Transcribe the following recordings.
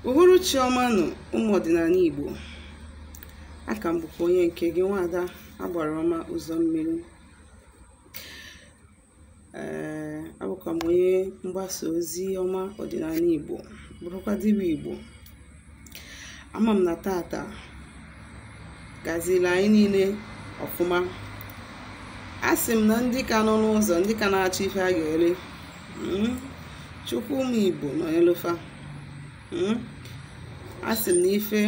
Uhuruchi ọma nụ ụmụ ọdịnala Igbo. Aka m bụkwa onye nke gị, nwaada agbara ọma ụzọ mmiri. Ee, abụkwa m onye mgbasa ozi ọma ọdịnala Igbo, bụrụkwa dibịa Igbo. Ama m na tata gaziri anyị niile ọfụma. A sị m na ndị ka nọ n'ụzọ, ndị ka na-achọ ife a ga-ere, Chukwu ụmụ Igbo nọnyelufa. A sị m na ife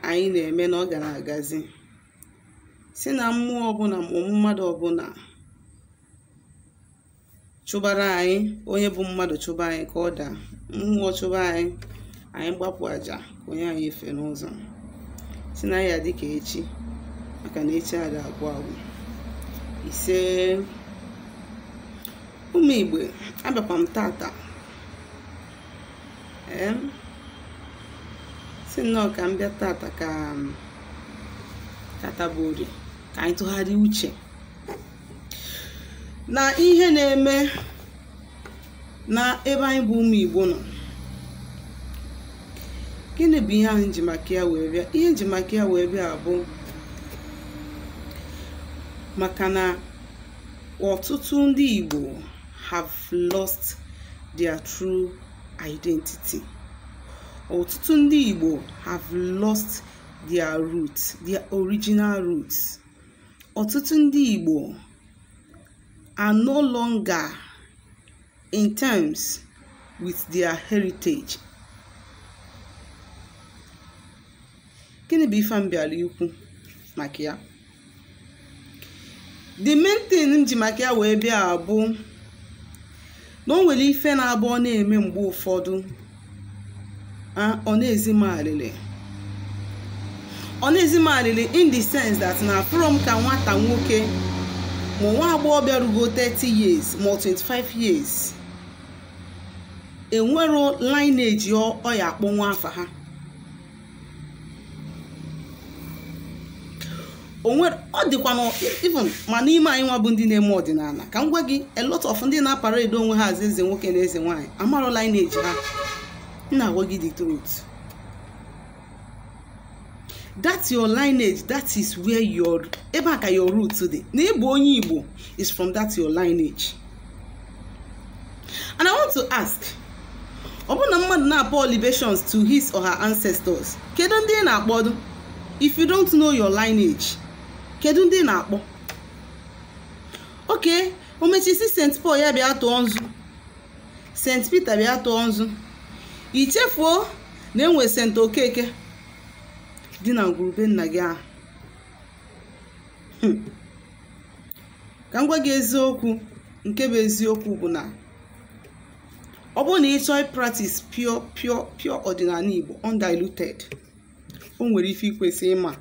anyị na-eme na ọ ga na-agazi, si na mmụọ ọbụla ma mmadụ ọbụla chụbara anyị, onye bụ mmadụ chụba anyị ka ọ daa, mmụọ chụba anyị, anyị gbapụ àjà ka onye anyị efe n'ụzọ, si na ya dị ka echi, maka na echi ada agwụ agwụ. Ise, ụmụ Igbo, abịakwa m tata si nnọọ ka m bịa tata ka tata bụ orie, ka anyị tụgharịa uche na ihe na-eme na ebe anyị bụ ụmụ Igbo nọ. Gịnị bụ ihe ahụ nji maka ya wee bịa? Ihe nji maka ya wee bịa bụ maka na ọtụtụ ndị Igbo have lost their true identity. Ọtụtụ ndị Igbo have lost their roots, their original roots. Ọtụtụ ndị Igbo are no longer in terms with their heritage. Gịnị bụ ife m bịara ikwu maka ya? The main thing m ji maka ya wee bịa bụ na o nwere ife na-abụ ọ na-eme mgbe ụfọdụ, ọ na-ezi m alịlị. Ọ na-ezi m alịlị in the sense that na afụrọ m ka nwata nwoke ma nwa agbọghọbịa rugo 30 years ma 25 years enwero lineage ọ ya akpọ nwa afa ha. Ọ dịkwa na even ma n'ime anyị nwa bụ ndị na-eme ọdịnala, ka m gwa gị, a lot of ndị na-aparade onwe ha as eze nwoke na eze nwaanyị amarọ lineage ha. M na-agwa gị the truth. That's your lineage, that is where your, ebe a ka your roots dị. Na ịbụ onye Igbo is from that your lineage. And I want to ask, ọ bụrụ na mmadụ na-akpọ libations to his or her ancestors, kedu ndị ị na-akpọdo? If you don't know your lineage, kedu ndị na-akpọ? Okay, o mechisi St. Paul ya bịa tụọ nzu, St. Peter bịa tụọ nzu, ichefuo na enwe St. Okeke dị na ngwurube nna gị ahụ. Ka m gwa gị eziokwu, nke bụ eziokwu bụ na ọ bụrụ na ị chọọ practice pure pure pure ọdịnala Igbo undiluted, o nwere ife ikwesị ịma.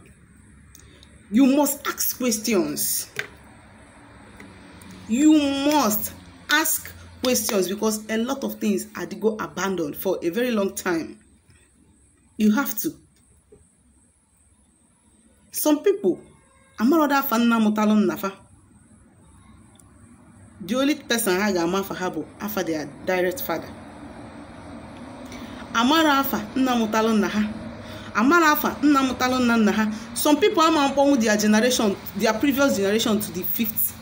You must ask questions. You must ask questions because a lot of things are go abandoned for a very long time. You have to. Some people, amaroda afa nna mụtalụ nna fa. The only person ha ga-ama afa ha bụ afa their direct father. Amara afa nna mụtalụ nna ha. Amara afa nna mụtalụ nna nna ha. Some people ama mkpọnwụ their generation, their previous generation to the fifth,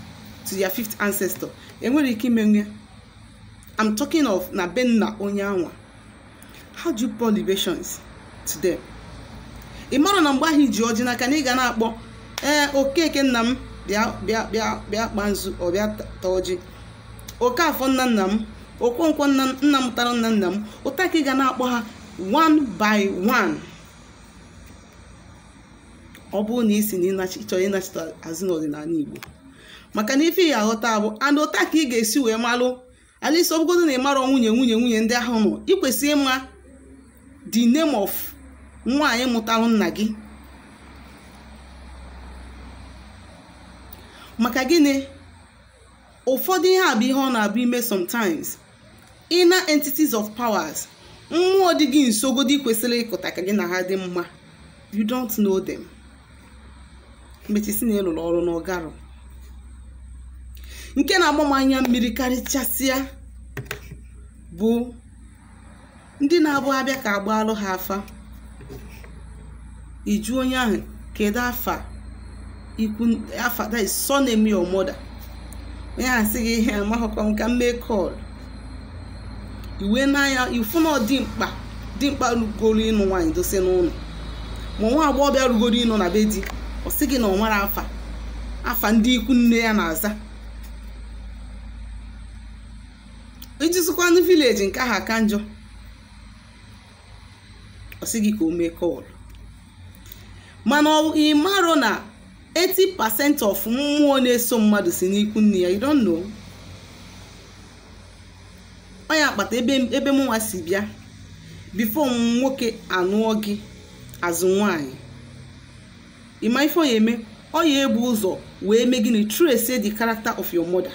to their fifth ancestor. Enwere ike ime nwe. I'm talking of na be nna onye anwa. How do you pour libations to them? Ị mara na mgbe ahụ iji ọjị n'aka na ị ga na-akpọ, ee, Okeke nna m bịa bịa bịa bịa kpa nzu, ọ bịa taa ọjị. Okafọ nna nna m, Okonkwo nna nna mụtara nna nna m. Ụta ka ị ga na-akpọ ha one by one. Ọ bụrụ na ị si na ịchọrọ ịnachite azụ n'ọdịnala Igbo, maka na ife ya aghọta bụ and ụta ka ị ga-esi wee malụ alisa. Ọ bụgodo na ị marọ nwunye nwunye nwunye ndị ahụ nọ, ị kwesịrị ịma the name of nwaanyị mụtalụ nna gị. Maka gịnị? Ụfọdụ ihe a bụ ihe ọ na-abụ ime sometimes. Inner entities of powers, mmụọ dị gị nso godi kwesịrị ịkụta ka gị na ha dị mma, you don't know them. Mechisi na ịlụrụ ọrụ n'ọgarụ nke na-agba m anya mmiri karịchasịa bụ Ndị na-abụ abịa ka agbaalụ ha afa, iju onye ahụ kedu afa ikwu afa, that is surname your mother. Onye ahụ sị gị ihe amaghọkwa m ka m mee call. Iwe n'anya ifu na dimkpa dimkpa rugoro ịnụ nwaanyị dose n'ụlọ, ma nwa agbọghọbịa rugoro ịnụ na be di, ọ sị gị na ọ nwere afa afa ndị ikwu nne ya na-aza. Ijizikwa ndị vileji nke ahụ aka njọ, ọ sị gị ka o mee call. Mana ị marọ na 80% of mmụọ na-eso mmadụ si n'ikwu nne ya. You don't know. Onye akpata ebe mụnwa si bịa, before nwoke anụọ gị azụ nwaanyị, ịma ife ọ ya eme, ọ ya ebu ụzọ wee mee gịnị? Trace the character of your mother.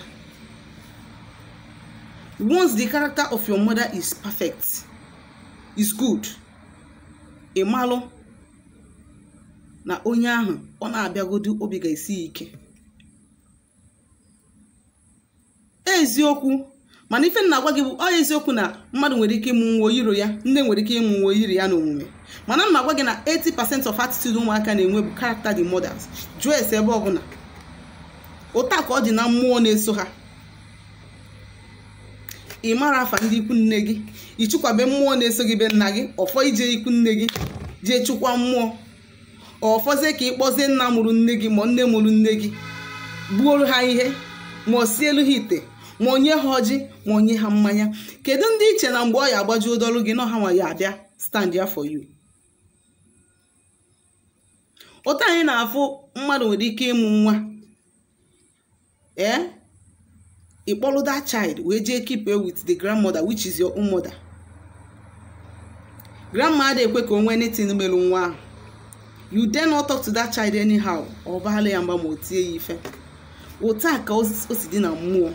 Once the character of your mother is perfect, is good, ịmalụ na onye ahụ ọ na-abịagodu obi ga-esi ike. Eziokwu, mana ife na-agwa gị bụ ọ eziokwu na mmadụ nwere ike ịmụ nwa oyiro ya, nne nwere ike ịmụ nwa oyiri ya n'omume, mana m na-agwa gị na 80% of attitude ụmụaka na-enwe bụ character the mothers. Jụọ ese ebe ọbụla, ụta ka ọ dị na mmụọ na-eso ha. Ị mara afa ndị ikwu nne gị, ịchụkwabe mmụọ na-eso gị be nna gị, ọfọ ije ikwu nne gị jee chụkwa mmụọ, ọfọzie ka ị kpọzie nna mụrụ nne gị ma nne mụrụ nne gị, gbuoro ha ihe, ma ọ sielu ha ite, ma onye ha ọjị, ma onye ha mmanya. Kedu ndị iche na mgbe ọ ya agbajuo dọrụ gị na ha nwa ya abịa stand ya for you? Ụta anyị na-afụ mmadụ nwere ike ịmụ nwa, ịkpọrọ that child wee jee keep with the grandmother, which is your own mother. Grandma adịghị ekwe ka o nwee anything merụ nwa ahụ. You dare not talk to that child anyhow. Ọ baala ya mgba ma o tie ya ife. Ụta ka o si dị na mmụọ.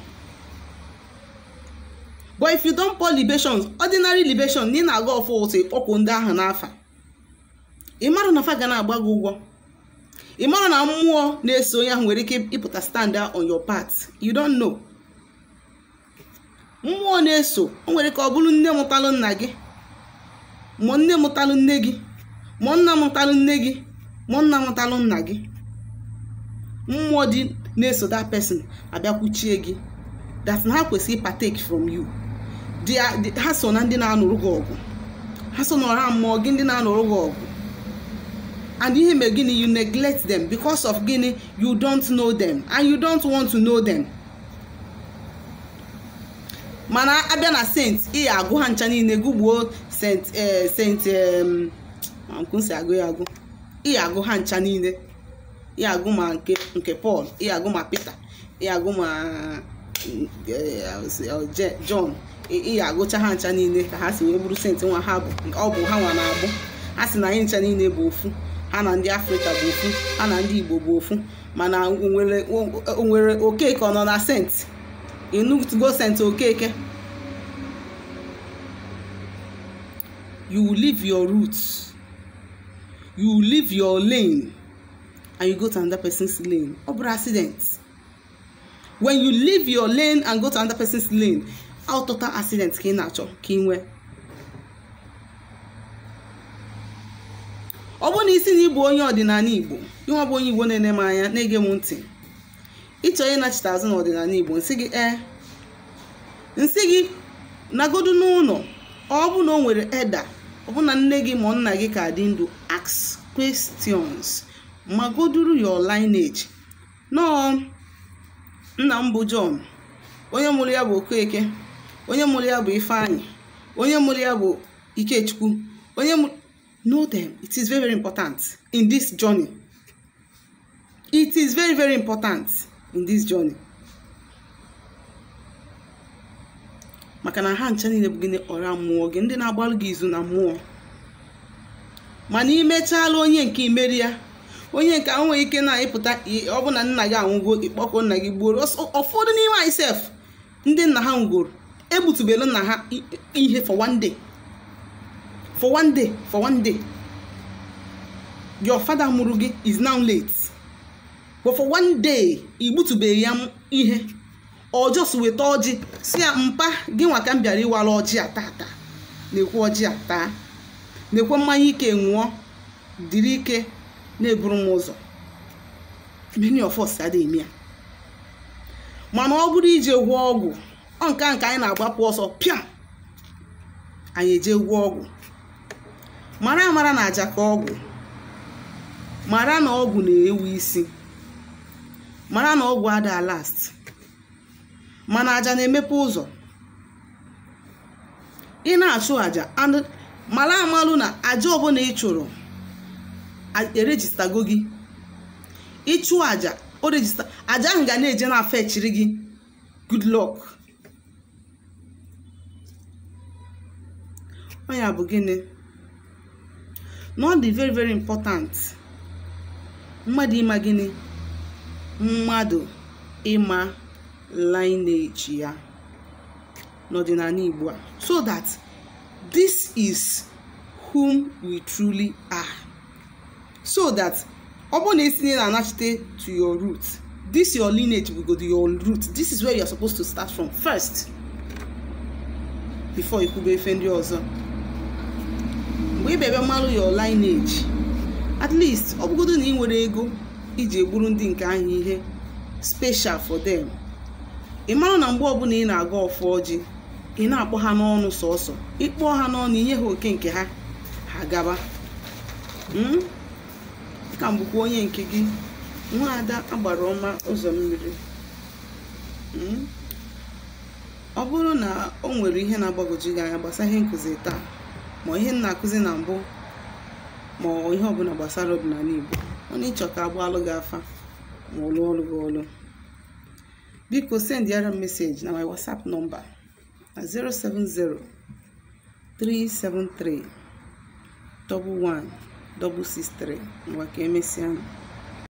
But if you don't pour libations, ordinary libation, na ị na-aga ọfọ ụtụ ịkpọkwu ndị ahụ n'afa, ị mara na fa ga na-agba gị ụgwọ. Ị mara na mmụọ na-eso onye ahụ nwere ike ịpụta stand on your part. You don't know. Mmụọ na-eso o nwere ka ọ bụrụ nne mụtalụ nna gị, ma nne mụtalụ nne gị, ma nna mụtalụ nne gị, ma nna mụtalụ nna gị. Mmụọ dị na-eso that person abịakwuchie gị, that na ha kwesịrị partake from you. Ha so na ndị na-anụrụ gị ọgụ, ha so na ọra mmụọ gị ndị na-anụrụ gị ọgụ. And ihe mere gịnị? You neglect them because of gịnị? You don't know them and you don't want to know them. Mana abịa na saint, ị ya agụ ha ncha niile, gụgbuo saint saint nkwụsị agụ ya agụ, ị ya agụ ha ncha niile, ị ya agụ ma nke Paul, ị ya agụ ma Peter, ị ya agụ ma John, ị ya agụcha ha ncha niile ka ha si wee bụrụ saint nwa ha bụ. Ọ bụ ha nwa na-abụ ha si na anyị ncha niile bụ ofu, ha na ndị Afrịka bụ ofu, ha na ndị Igbo bụ ofu. Mana o nwere Okeke ọ nọ na saint? Ịnụgo saint Okeke? You will leave your roots, you will leave your lane, and you go to another person's lane. Ọ bụrụ accident. When you leave your lane and go to another person's lane, out total accident ka ị na-achọ ka ị nwee. Ọ bụrụ na isi na ịbụ onye ọdịnala Igbo, ịnwa bụ onye Igbo na-ene m anya, na-ege m ntị, ịchọ ịnachite azụ n'ọdịnala Igbo, nsị gị nsị gị nagodu n'ụlọ. Ọ bụ na o nwere eda, ọ bụ na nne gị ma nna gị ka dị ndụ, ask questions, magoduru your lineage. Nọọ nna m bụ John, onye mụrụ ya bụ Okeke, onye mụrụ ya bụ Ifeanyị, onye mụrụ ya bụ Ikechukwu, onye mụrụ. Know them. It is very, very important in this journey. It is very, very important in this journey. Maka na ha ncha niile bụ gịnị? Ọra mmụọ gị, ndị na-agbalụ gị izu na mmụọ. Mana imechala onye nke imeri ya, onye nke ahụ nwere ike na-ịpụta, ọ bụ na nna gị anwụgo, ịkpọkọ nna gị gbuoro. Ụfọdụ n'ime anyị sef, ndị nna ha nwụgoro, egbutubelu nna ha ihe for one day. For one day, for one day. Your father mụrụ gị is now late. But for one day, igbutubeghị ya ihe. Ọ just weta ọjị, si ya mpa gị nwa ka m bịara ịwara ọjị a tata. Na-ekwe ọjị a taa, na-ekwe mmanya ike ṅụọ, dịrị ike na-eburu m ụzọ. Many of us adịghị eme ya. Mana ọ bụrụ ije gwọọ ọgwụ, ọ nke anyị na-agbapụ ọsọ pịam, anyị eje gwọọ ọgwụ. Mara amara na aja ka ọgwụ, mara na ọgwụ na-ewu isi, mara na ọgwụ ada last, mana aja na-emepe ụzọ. Ị na-achụ aja, mara amalụ na aja ọbụla ị chụrụ erejistago gị. Ịchụ aja, o rejista aja ahụ ga na-eje na-afechiri gị good luck. Ọ ya bụ gịnị? Na ọ dị very very important mmadụ ịma gịnị? Mmadụ ịma lineage ya n'ọdịnala Igbo a, so that this is whom we truly are, so that ọ bụrụ na esi na anachite to your root, this your lineage will go to your root. This is where you are supposed to start from first before ikwube ife ndị ọzọ. Mgbe ị bịa malụ your lineage, at least ọ bụgodo na ị nwere ego iji egburu ndị nke ahụ ihe special for them, ị mara na mgbe ọbụla ị na-aga ọfọ ọjị, ị na-akpọ ha n'ọnụ sọsọ, ịkpọọ ha n'ọnụ, inye ha oke nke ha, ha gaba. Ka m bụkwa onye nke gị, nwaada agbara ọma ụzọ mmiri. Ọ bụrụ na o nwere ihe na-agbagwoju gị anya gbasara ihe nkụzi taa, ma ihe m na-akụzi na mbụ, ma ihe ọbụla gbasara ọdịnala Igbo, ọ na ịchọ ka agbaalụ gị afa ma ọ lụọ ọrụ gị ọlụ, biko send yara message na my WhatsApp number na 070 373 11 663. Ngwa, ka emesịa.